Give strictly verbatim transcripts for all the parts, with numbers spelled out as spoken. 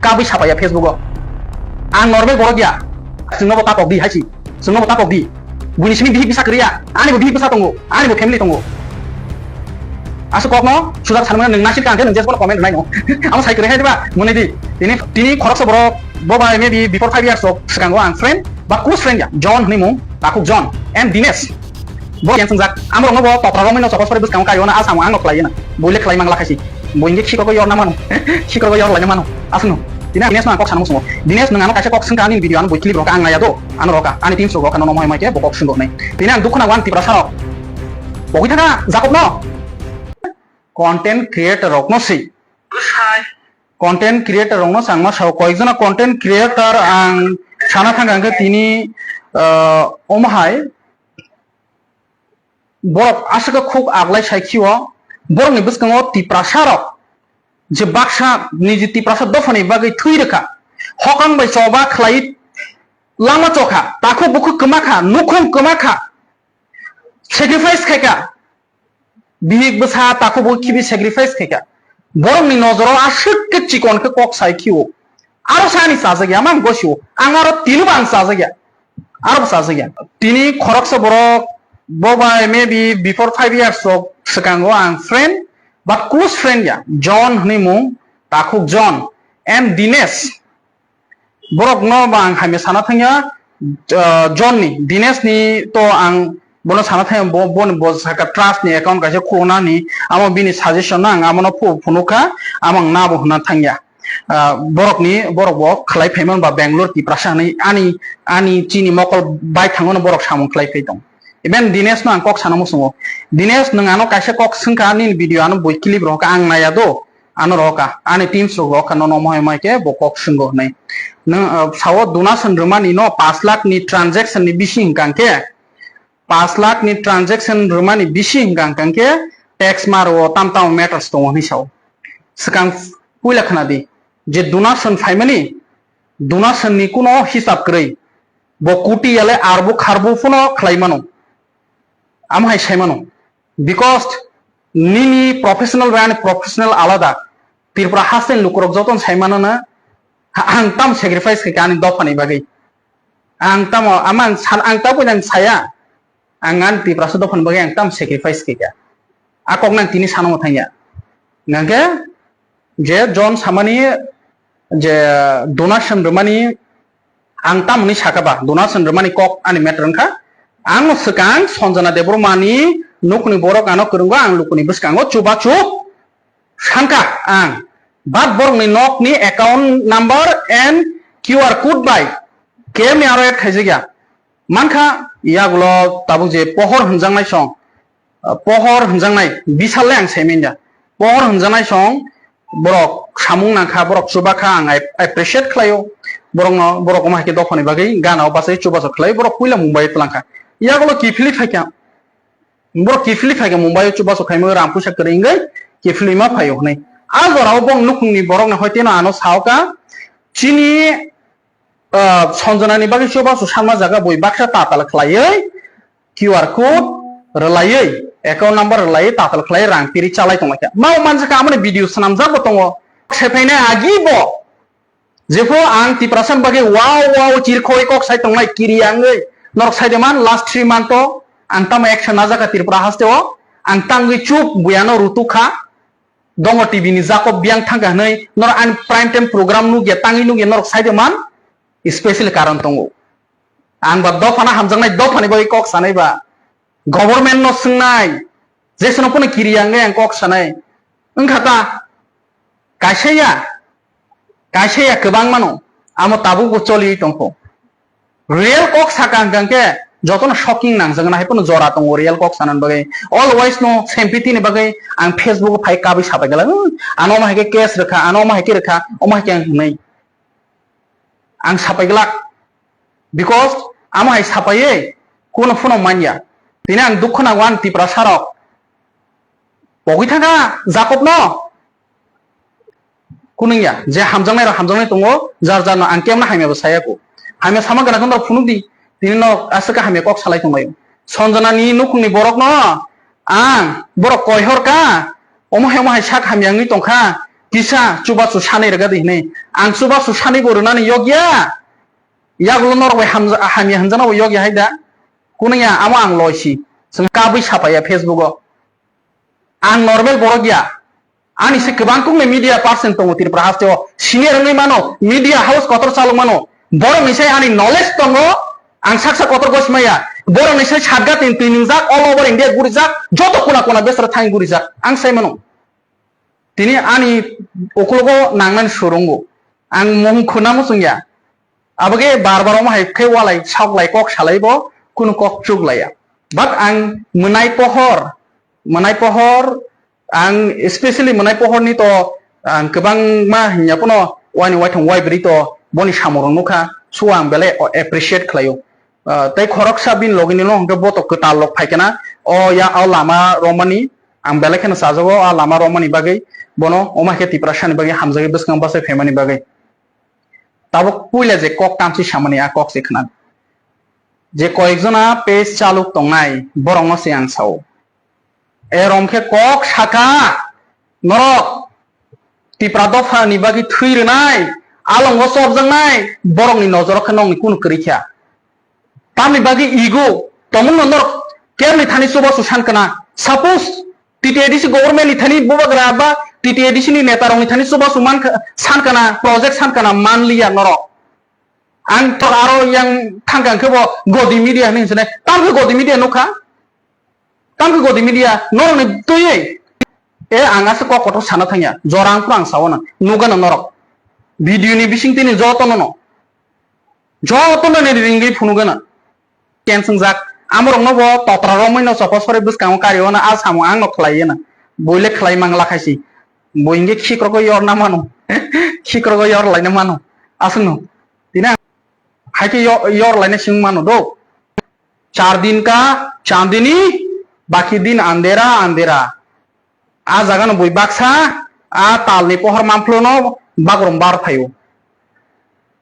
tabwi sapaiya Facebook o. Ang normal borok ya. Chwngno bo tapok di hai si. Chwngno bo tapok di. Buini simi bihik bwsa kwrwi ya. Ani bo bihik bwsa tongo. Ani bo family tongo. Aswk kokno sujak sanmani nwng nasir kha hwnkhe nwng jesbono comment rwnai no. Amo sai kwrwi hai diba? Mwnwi di. Tini, tini khoroksa borok bo bai maybe before five years rok swkango ang friend ba close friend ya. John hwnwi mung, takhuk John. And Dinesh. Bo yang swngjak. Amrokno bo topra romwi no chokol sori bwskango kaio na a samung angno khlaiyo na. Buile khlai mangla khaisi. Bo hingke khikrogwi yorna mano. Khikrogwi yorlaina mano. Aswkno. Tini ang Dinesh no ang kok sana musungo. Dinesh nwng ano kaisa kok swngkha ani video ano boi clip rok ang naya do. Ano roka. Ani teams rok roka no nomo hai mai khe bo kok swnggo hnai. Tini ang dukhu nago ani Tiprasa rok. Pogwi thangkha Jakob no. Content creator rok no si. Content creator rok no changma sao. Koyekjona content creator ang sana thangkha hwnkhe tini, ah, omo hai. Borok aswk khuk aglai sai khio, borokni bwskango Tiprasa rok je baksa niji Tiprasa dophani bagwi thwi rwkha, hokang bai choba khlai lama chokha, takhuk bukhuk kwma kha, nukhung kwma kha, sacrifice khai kha, bihik bwsa takhuk bukhuk khibi sacrifice khai kha. Borokni nojoro aswk khe chikon khe kok sai khio. Aro sani chajak ya, mang gosio. Ang aro tini bo ang chajak ya. Aro bo chajak ya. Tini khoroksa borok bo bai maybe before five years rok swkango ang friend, but close friend ya. John hwnwi mung, takhuk John. And Dinesh. Borok no bo ang hamya sana thangya, ah, John ni, Dinesh ni to ang bono sana thangya, bo, bo, bo saka trust ni account kaisa khulna ni, amo bini suggestion no ang amo no phu-, phunukha, amo ang nabo hwnna thangya. Ah, borok ni, borok bo khlai phaimani ba Bangalore Tiprasa hinwi ani, ani chini mokol bai thango no borok samung khlai phai tong. Even Dinesh no ang kok sana musungo. Dinesh, nwng ano kaisa kok swngkha nini video ano boi clip rohorkha ang naya do. Ano rohorkha. Ani teams rok rohorkha no nomo hai mai khe bo kok swnggo hinwi. Nwng, ah, sao donation rwmani no pash lakh ni transaction ni bisi hwnkha hwnkhe, pash lakh ni transaction rwmani bisi hwnkha hwnkha hwnkhe tax ma rwo tam tamo matters tongo hinwi sao. Swkang puila khna di je donation phaimani, donation ni kuno hisab kwrwi. Bo koti yale arbo kharbo phano khlai mano. Amo hai sai mano. Because nini professional bai ani professional alada. Tripura haste ni lukurok jotono sai mano na, ha-, ang tam sacrifice khai kha ani dopha ni bagwi. Ang tamo, ama ang san, ang tabuk nang saya. Ang ani Tiprasa dopha ni bagwi ang tam sacrifice khai kha. A kok nang tini sano thangya. Hingkhe je John samani je donation rwmani ang tamoni saka ba, donation rwmani kok ani matter wngkha. Ang swkang Sanjana Debbarmani nokni borok ano kwrwngo, ang lukuni bwskango chubachu sankha ang. But borokni nokni account number and Q R code bai kemni aro add khaijakya. Mankha yagulo tabuk je pohor hwnjaknai song, ah, pohor hwnjaknai bisal le ang sai manya. Pohor hwnjaknai song borok samung nangkha, borok chubakha, ang ap-, appreciate khlaio. Borokno, borok omo hai khe dophani bagwi gana o bachai chubachu khlai, borok puila Mumbai o twlangkha. Yagulo kiphilwi phaikha, borok kiphilwi phaikha Mumbai o chubachu khaimwi rang puisa kwrwi wngwi kiphilwi ma phaio hwnwi. A jorao bong nukhungni borokno hoi teno ano saoka, chini ah, Sanjanani bagwi chubachu sanma jaga bui baksa tatal khlaiwi Q R code rwlaiwi, account number rwlaiwi tatal khlaiwi rang piri chalai tonglaikha. Mao manjakha amoni video swnamjakbo tongo. Sephainai agi bo. Jepho ang Tiprasani bagwi wow wow chirkhoi kok sai tongnai kiriya wngwi. Norok saide man last three month o ang tamo action najakha Tripura haste o. Ang tangwi chup buyano rutukha. Dongo T V ni Jakob biyang thangkha hwnwi norok ani prime time program nukya, tangwi nukya, norok saide man special karon tongo. Ang ba dophano hamjaknai, dophani bagwi kok sanai ba, government no swngnai, jesono phano kiriya wngwi ang kok sanai. Wngkha ta, kaisa ya, kaisa ya kwbang mano, amo tabukbo choliwi tongkho. Real kok sakha hwnkha hwnkhe jotono shocking nangjak, hai phano jora tongo real kok sanani bagwi. Always no sympathy ni bagwi ang Facebook o phai kabwi sapai glak, "Hmm, ano omo hai khe case rwkha, ano omo hai khe rwkha, omo hai khe," ang hinwi. Ang sapai glak. Because amo hai sapaiwi kuno phano manya. Tini ang dukhu nango ani Tiprasa rok. Pogwi thangkha Jakob no. Kunungya, je hamjaknai rok hamjaknai tongo, jar jar no ang kemno hamya bo saya ko. Hamya sama gana khe norok phunuk di, tini norok aswk khe hamya kok salai tonglaio. Sanjana ni nukhung ni borok no ang borok koi hor kha, omo hai omo hai sak hamya wngwi tongkha, Kisa chubachu sanwi rwgadi hinwi. Ang chubachu sanwi bo rwnani yokya. Yagulo norok bai hamja-, hamya hwnjaknabo yokya hai da. Kunaya amo ang loisi. Chwng kabwi sapaiya Facebook o. Ang normal borok ya. Ani se kwbang kukni media person tongo Tripura hasteo. Senior wngwi mano, media house kotor chalok mano. Borokni se ani knowledge tongo, ang saksa kotor gosimaya. Borokni se satga tin twi nwngjak, all over India gurijak, joto kona kona besaro thang gurijak. Ang sai mano. Tini ani ukologo nangnani surungo. Ang mung khuna muchungya. Abage bar bar omo hai khe walai, sok lai, kok salai bo, kunu kok chuk laiya. But ang mwnai pohor, mwnai pohor, ang especially mwnai pohor ni to ang kwbangma hinya pono wani waithong wai bwrwi to boni samung rok nukha. So ang belai appreciate khlaio. Ah, tei khoroksa bini logi ni no hwnkhe bo to kwtal lok phai kana. O ya, o lama romani ang belai kheno chajago, a lama romani bagwi bono omo hai khe Tiprasa ni bagwi hamjagwi bwskang bachai phaimani bagwi. Tabuk puila je kok tamsi samani a kok se khna. Je koyekjona page chaluk tongnai borokno se ang sao. Erom khe kok saka norok Tipra dopha ni bagwi thwi rwnai, alongo chopjaknai borokni nojoro khe nokni kunu kwrwi kha. Tamni bagwi ego tongmungno norok kebni thani chubachu san kana. Suppose T T A D C government ni thani bubagra ba T T A D C ni neta rokni thani chubachu man kha-, san kana, project san kana manliya norok. Ang to aro yang thangkang khe bo Godi Media hinwi hinsinai. Tam khe Godi Media nukha? Tam khe Godi Media norokni twiwi? E, ang aswk kok kotor sana thangya. Jorang phuru ang sao na. Nukgana norok. Video ni bising tini jotono no. Jotono ni ringwi phunukgana. Kenswngjak. Amorokno bo totra romwi no chopor sori bwskango kari o na a samung ang no khlaiya na. Boile khlai mang lakhaisi. Bo hingke khikrogo yor na mano. Khikrogo yor lai na mano. Aswk no. Tini ang hai khe yo-, yor lai na sing mano do. Char din ka chandini, baki din andera, andera. A jaga no bui baksa, a tal ni pohor manphlo no bagrom bar phaio.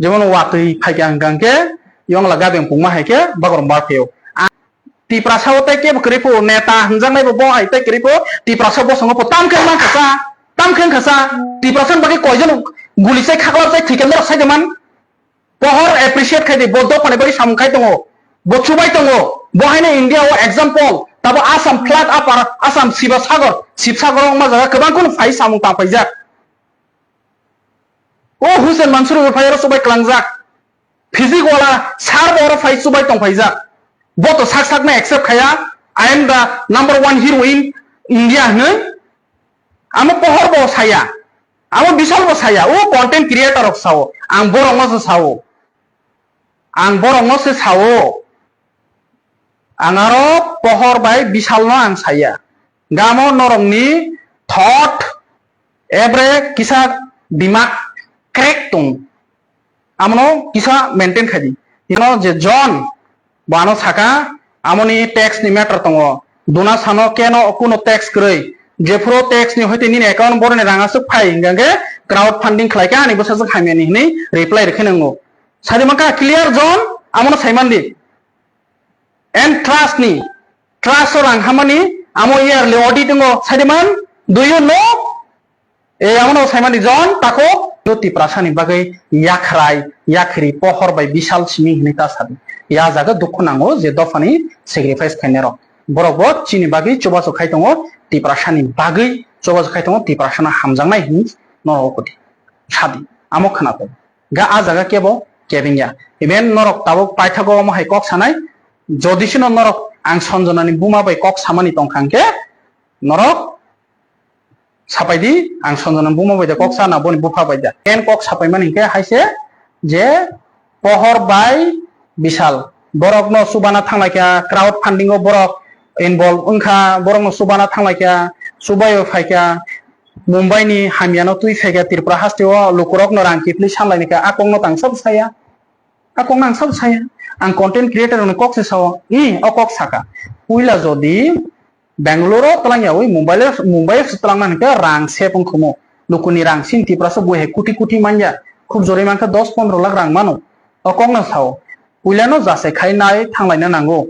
Jemon watwi phaikha hwnkha hwnkhe, yongla gabeng pungma hai khe bagrom bar phaio. A Tiprasa o tei kebo kwrwi pho, neta hwnjaknai bo, bo hai tei kwrwi pho, Tiprasa bosongo pho tam khe wngkha sa, tam khe wngkha sa, Tiprasa ni bagwi koijon guli chai khaklap chai thwikha norok sai de man. Pohor appreciate khai di, bo dophani bagwi samung khai tongo, bo chubai tongo, bo haino India o example, tabo Assam flood upper, Assam Siva Sagar, Sib Sagar wngma jaga kwbang kheno phai samung tang paijak. O Hussein Mansoor bo phai oro chubai klangjak, Fiji wala sar bo oro phai chubai tong phaijak, bo to sak sakno accept khaya, "I am the number one hero in India" hinwi, amo pohor bo saya. Amo Bishal bo saya, o content creator rok sao, ang borok no se sao. Ang borok no se sao. Ang aro pohor bai Bishal no ang saya. Gamo norok ni thought ebre kisa dimak crack tong. Amono kisa maintain khai di. Ino je John, bo ano saka, amoni tax ni matter tongo. Duna sano keno kuno tax kwrwi. Jephuru tax ni hoite nini account boroni rang aswk phai, hingkha khe crowd funding khlai kha, ani bwsajwk hamya ni hinwi reply rwkhe nwngo. Sadi mankha clear John, amono saimandi. And trust ni, trust o rang hamani, amo yearly audit wngo, sadi man, do you know? E, amono saimani John, tako, do Tiprasa ni bagwi yakhrai, yakhri, pohor bai Bishal simi hinwi ta sadi. Ya jaga dukhu nango je dophani sacrifice khainai rok. Borok bo chini bagwi chubachu khai tongo, Tiprasa ni bagwi chubachu khai tongo, Tiprasa no hamjaknai hinwi norok ukudi. Sadi, amo khwna tongo. Ga a jaga kebo kebengya. Even norok tabuk paithago omo hai kok sanai, jodi sino norok ang Sanjana ni buma bai kok samani tongkha hwnkhe, norok sapai di, ang Sanjana ni buma bai da kok sana, boni bupha bai da. Ken kok sapai mani hwnkhe hai se je pohor bai Bishal. Borok no chubana thanglai kha, crowd funding o borok involve wngkha, borok no chubana thanglai kha, chubai o phai kha, Mumbai ni hamya no twi phai kha, Tripura haste o lukurok no rang kiphilwi sanlai ni kha, a kok no tang sab saya. A kok no ang sabo saya, ang content creator rokni kok se sao, i, o kok saka. Puila jodi Bangalore o twlang yawi Mumbai le, Mumbai o se twlang nani khe rang sep wng khumu. Lukuni rang sin Tiprasa bui hai kuti kuti manya. Khub joroi mankha dos pondro lakh rang mano. O kok no sao. Puila no jasai khai nai thanglaina nango.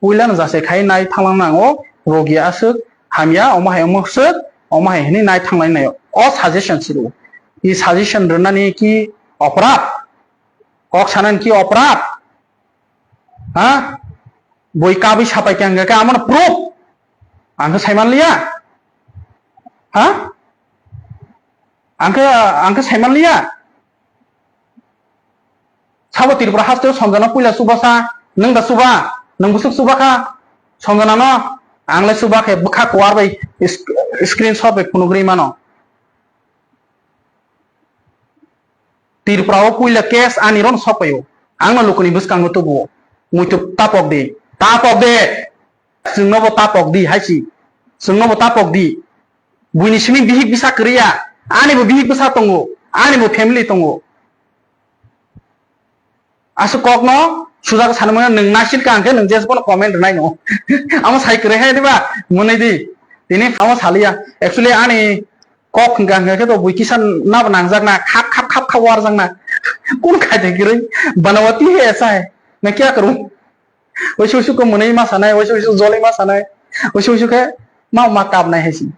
Puila no jasai khai nai thanglang nango. Rogi aswk hamya, omo hai omo swk. Omo hai hwnwi nai thanglai nai. O suggestion si rw. I suggestion rwnani ki oprad? Kok sanani ki oprad? Ha? Bui kabui sapai khe hwnkhe amono proof. Ang khe saiman liya. Ha? Ang khe, ang khe saiman liya. Sabo Tripura haste o Sanjana puila chubasa, nwng da chuba, nwng bwswk chuba kha Sanjana no, ang le chuba khe bwkha kuar bai is-, screenshot bai phunugri mano. Tripura o puila case ani ron sopayo, ang no lukuni bwskango tubuo, muitu tapok di, tapok de. Chwngno bo tapok di hai si. Chwngno bo tapok di. Buini simi bihik bwsa kwrwi ya. Ani bo bihik bwsa tongo. Ani bo family tongo. Aswk kokno sujak sanmano nwng naisik ka hwnkhe nwng jesbono comment rwnai no. Amo sai kwrwi hai diba? Mwnwi di. Tini amo saliya. Actually ani kok hwnkha hwnkhe to bui kisa nabo nangjakna khap khap khap khap warjakna. Kun khai de kwrwi? Banawati he aisa hai. Na kya karu? Waisa waisa khe mwnwi ma sanai, waisa waisa joloi ma sanai, waisa waisa khe ma ma kapnai hai si.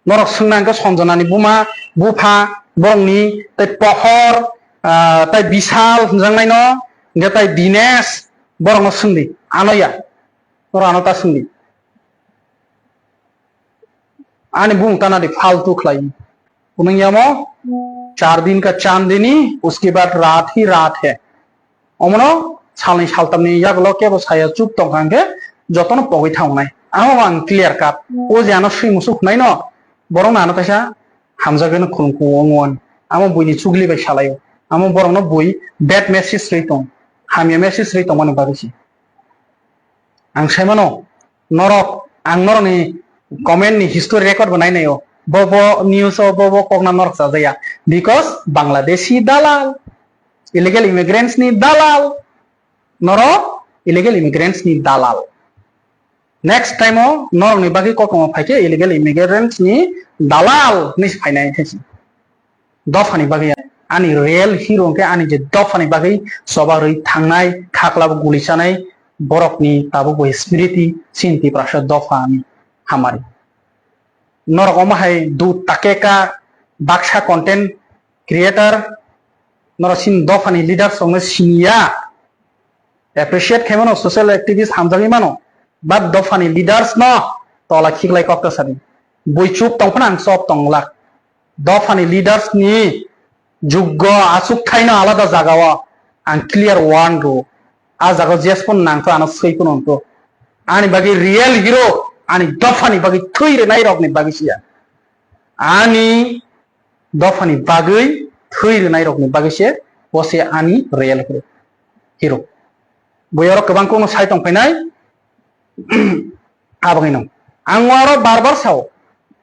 Norok swngna hwnkhe Sanjanani buma, bupha, borokni tei pohor, ah, tei Bishal hwnjaknaino, hwnkhe tei Dinesh, borokno swngdi, ano ya. Norok ano ta swngdi. Ani bung tana di faltu khlai. Kunung yamo, char din ka chandini, uske baad raat hi raat hai. Omono salni saltamni yagulo kebo saya chup tongkha hwnkhe jotono pogwi thangnai. Amo ang clear cut. O je ano swi musuk hwnai no, borok no ano kaisa hamjagwi no khulumkhu wngo ani. Amo buini chugli bai salaio. Amo borok no bui bad message rwi tong. Hamya message rwi tongmani bagwi se. Ang sai mano, norok, ang norokni comment ni history record bo nai naio. Bo, bo news o, bo, bo kokna norok chajaya. Because Bangladeshi dalal, illegal immigrants ni dalal, norok illegal immigrants ni dalal. Next time o norokni bagwi kokrokma phaikhe illegal immigrants ni dalal hinwi se phainai thai se. Dophani bagwi ani real hero hwnkhe ani je dophani bagwi choba rwi thangnai, khaklabo guli chanai borokni tabukbo smriti chini Tiprasa dopha ani hamari. Norok omo hai dut takeka baksa content creator, norok chini dophani leaders rokno siniya. Appreciate khaimano social activist hamjagwi mano, but dophani leaders no tola khiklai kok ta sadi. Bui chup tong phano ang chop tong glak. Dophani leaders ni juggo asuk thaino alada jaga o ang clear warn rw. A jaga o jesphano nangkho ano swi phano wngkho. Ani bagwi real hero ani dophani bagwi thwi rwnai rokni bagwi siya. Ani dophani bagwi thwi rwnai rokni bagwi se bo se ani real hero. Hero. Bui oro kwbang kokno sai tong phainai. Abagwino ang oro bar bar sao.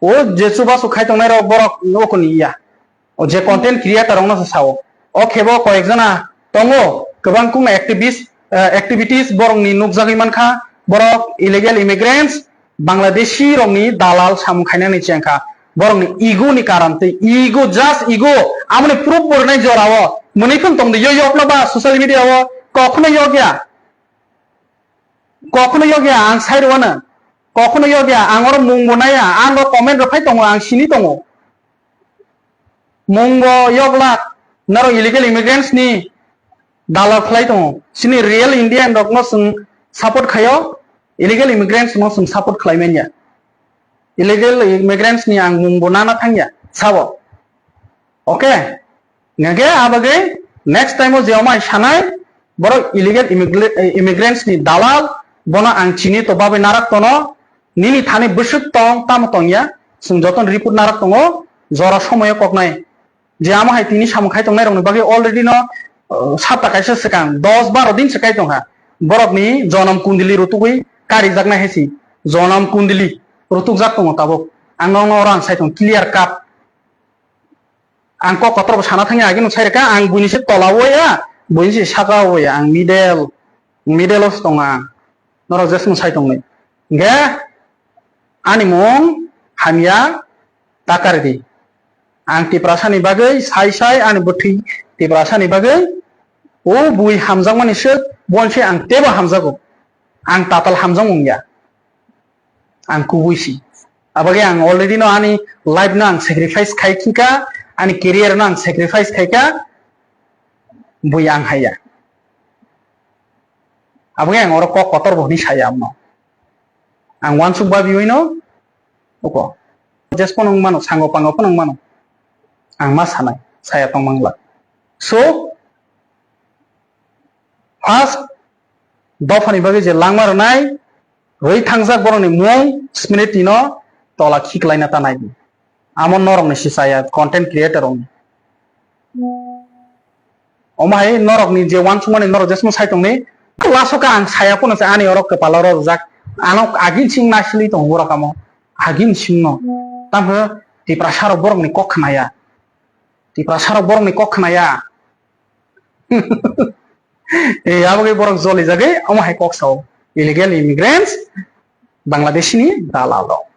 O je chubachu khai tongnai rok borok nokoni ya. O je content creator rokno se sao. O khebo koyek jona tongo kwbang kokno activist, eh, activities borokni nukjagwi mankha. Borok illegal immigrants, Bangladeshi rokni dalal samung khainani chengkha. Borokni ego ni karon tei ego, just ego. Amoni proof bo rwnai jora o. Mwnwi phano tongdi yo yokno ba social media o. Kokno yok ya. Kokno yok ya, ang sai rwano. Kokno yok ya, ang oro mung bo naya, ang o comment rok phai tongo, ang sini tongo. Mung bo yok lak, norok illegal immigrants ni dalal khlai tongo. Chini real Indian rokno chwng support khaio, illegal immigrants no chwng support khlai manya. Illegal immigrants ni ang mung bo nana thangya, sabo. Okay? Hingkhe abagwi next time o je omai sanai, borok illegal immigra-, immigrants ni dalal, bono ang chini to babai narak tono, nini thani bwswk tong, tamo tongya, chwng jotono report narak tongo, jora somoyo koknai. Je amo hai tini samung khai tongnai rokni bagwi already no, uh, sapta kaisa swkang, dos baro din se kai tongkha. Borokni jonom kundili rutugwi karijaknai hai si, jonom kundili rutukjak tongo tabuk. Ang nokno oro ang sai tong clear cut. Ang kok kotor bo sana thangya, agini sai rwkha, ang buini se tola o ya, buini se saka o ya, ang middle, middle o se tongo ang. Norok jeswng sai tongnai. Hingkhe ani mung hamya ta karidi. Ang Tiprasani bagwi sai sai ani bwthwi Tiprasani bagwi o bui hamjakmani swk, bonse ang teibo hamjago. Ang tatal hamjakmung ya. Ang kubui si. Abagwi ang already no ani life no ang sacrifice khai khika, ani career no ang sacrifice khaika, bui ang haya. Abagwi ang oro kok kotor bo hwnwi saya amno. Ang wansuk babiwi no uko. Jespo nung mano, sango pango phano mano. Ang ma sanai, saya tong mangla. So, first, dophani bagwi je langma rwnai, rwi thangjak borokni mung, smriti no tola khiklaina ta nai. Amo norokni si chaya, content creator rokni. Omo hai norokni je wansukmani norok jesmo sai tongni, lasoka ang saya phano se ani oro kwpalo rojak, ano agin sing naisili tongo borok amo, agin singno. Tamkhe Tiprasa rok borokni kok khnaya, Tiprasa rok borokni kok khnaya. E, abagwi borok joli jagwi omo hai kok sao, illegal immigrants, Bangladeshi ni dalal rok.